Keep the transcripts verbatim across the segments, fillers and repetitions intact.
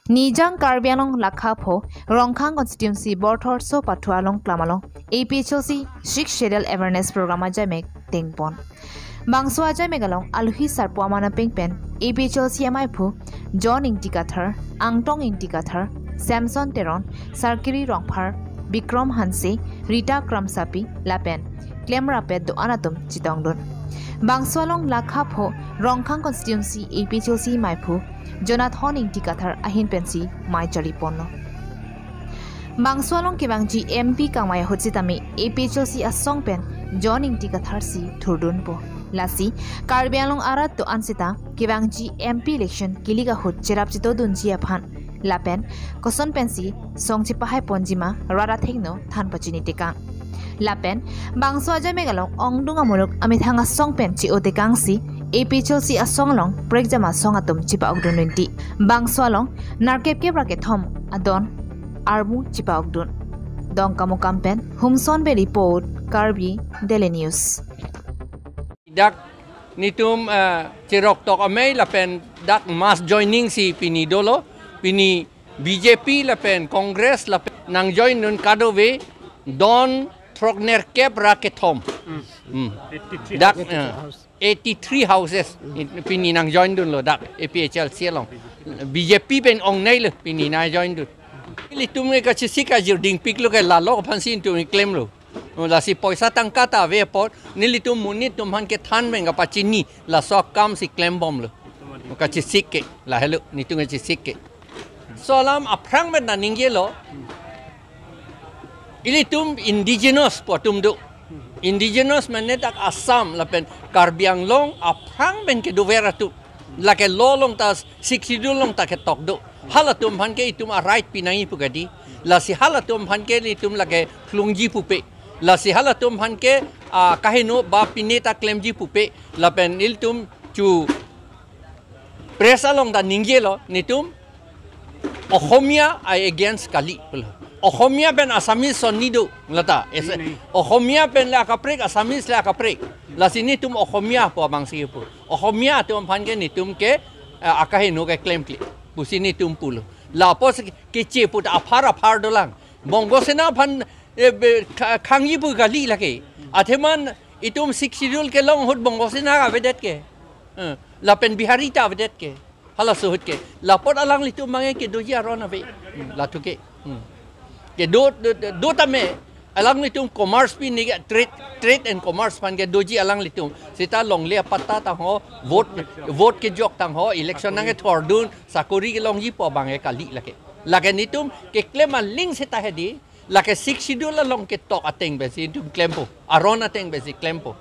Nijang Karbi Anglong lakha pho Rongkhang constituency Borthorso pathu along klam along A P H L C sixth schedule awareness program ajaimek dengpon. Bangso ajaimek along aluhi sarpo aman apeng pen A P H L C amaiphu John Ingti Kathar, Angtong Ingti Kathar, Samson Teron, Sarkiri Rongphar, Bikram Hanse, Rita Kramsapi lapen klemrap do-an atum chetongdun. Bangso along lakha pho Rongkhang constituency A P H L C maiphu Jonathan Ingti Kathar ahin pensi mei charliponlo. Bangso along kevangji M P kangmai ahut sitame A P H L C asong pen John Ingti Kathar si thurdunpo. Lasi Karbi Anglong arat do-an sita kevangji M P election kilik ahut cherap chetongdunji aphan lapen koson pensi song chepahaiponjima rat athengno than pachini tekang. Lapen bangso ajaimek along ongdung amuluk amethang asong pen che-o tekangsi A P H L C asong along prekjam asong atum chepa-okdun rinti. Bangso along nerkep kep ra kethom adon armu chepa-okdun. Dongkamukam pen Humson Bey report, Karbi Daily News. Dak netum, eh, cheroktok amei lapen dak mass joining si pini dolo, pini B J P lapen Congress lapen nangjoindun kadokave don throk nerkep ra kethom. Hmm. Dak, eh, eighty three houses. Pini nangjoindunlo dak A P H L C along. B J P pen ongneilo pini nangjoindun. Ilitum ke kachesik ajir dingpiklo ke lalo aphansi netum klemlo. Lasi poisa tangka ta ave apot, nelitum monit atum aphan kethan pen kapachini, laso akam si klembomlo. Kachesik ke, lahelo, netum kachesik ke. Laso alam aphrang pen nangjelo. Ilitum indigenous pu atum do. Indigenous mane dak Assam lapen Karbi Anglong aphrang pen kedover atum. Lake law along ta, Sixth Schedule along ta ketok do. Halatum aphan ke itum a-right pinangji pu kadi. Lasi halatum aphan ke itum lake phlungji pupe. Lasi halatum aphan ke, ah, kaheno ba pine ta klemji pupe. Lapen ilitum chu press along ta nangjelo, netum Ohomia ai against kali pulo. Ohomia pen Assamese son ni do lata. Ese, ni, ni. Ohomia pen le akaprek, Assamese le akaprek. Lasi netum Ohomia pu abang si pu. Ohomia atum aphan ke netum ke, eh, akaheno ke klemkle pusi netum pulo. Lapu si keche pu ta aphar aphar dolang. Bongo Sena aphan, eh, be, kha-, khangji pu kali lake. Athema itum Sixth Schedule kelong ahut Bongo Sena avedet ke. Eh, lapen Bihari ta avedet ke. Halaso ahut ke. Lapot alanglitum abang ke kedoji aron ave. Hmm, latum ke. Hmm. Kedo, do, do, do tame. Alanglitum commerce pen neke trade, trade and commerce aphan kedoji alanglitum. Seta longle apatta tangho, vote, vote kejok tangho, election nangkethordun, sakori kelongji pu abang ke kali lake. Lake netum keklem aling seta hedi. Lake Sixth Schedule along ketok ateng pensi netum klempo. Aron ateng pensi klempo.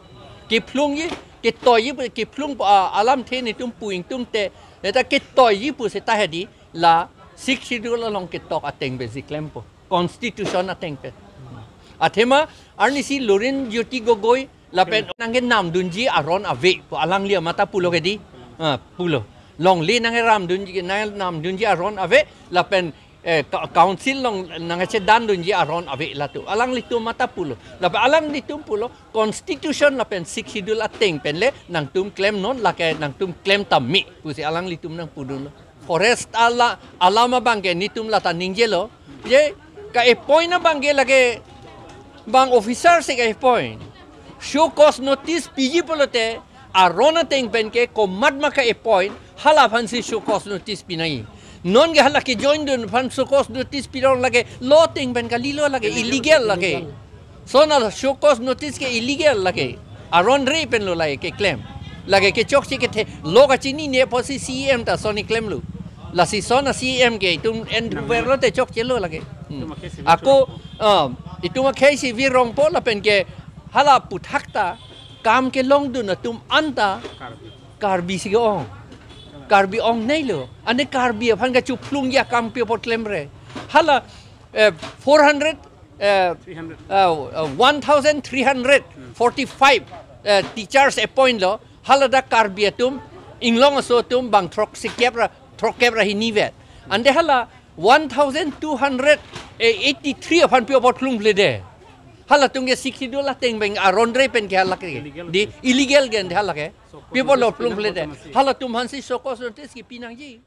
Kephlungji, ketoiji pu, kephlungpo, ah, alamthe netum pu ingtungte, neta ketoiji pu seta hedi, la Sixth Schedule along ketok ateng pensi klempo. Constitution ateng pen. Athema, arnisi Lurinjyoti Gogoi, lapen nangkenamdunji aron ave pu alangli amat ta pulo ke di. Ah, pulo. Longle nangkeramdunji, nangkenamdunji aron ave, lapen, eh, ka-, council along nangkachedandunji aron ave latum. Alanglitum amat ta pulo. Lapen alanglitum pulo, constitution lapen Sixth Schedule ateng pen le nangtum klemnon, lake nangtum klem tame pusi alanglitum nangpudunlo. Forest ala, alam abang ke netum lata nangjelo. Je ka-appoint abang ke lake bang officer si ka-appoint. Show cause notice piji pulote aron ateng pen ke komatma ka-appoint, hala aphansi show cause notice pinangji. Non ke hala kejoindun aphan show cause notice pirong lake law ateng pen kalilo lake, illegal lake. Lason a show cause notice ke illegal lake. Aron re penlo lake keklem. Lake kechokche kethe. Lo kachinine apotsi C E M ta lason klemlo. Lasi lason a C E M ke itum en verlo te chokchelo lake. Hmm. Ako, ah, itum akhei si virongpo lapen ke hala aphuthak ta kam kelongdun atum anta Karbi si ke-ong. Karbi ongneilo. Ane Karbi aphan kachuphlungji akam pi apot klemre. Hala, eh, four hundred, eh, three hundred. Eh, eh, one thousand three hundred forty-five, eh, teachers appoint lo. Hala dak Karbi atum, Inglong aso atum bang throksikep ra, throkkep ra hini vet. Ante hala one thousand two hundred eighty-three aphan pi apot phlungphle de. Halatum ke Sixth Schedule ateng pen aron re pen ke hala ke. Illegal. Di illegal gen de hala ke. Pi apotlo phlungphle de. Halatum aphansi show cause notice kipinangji.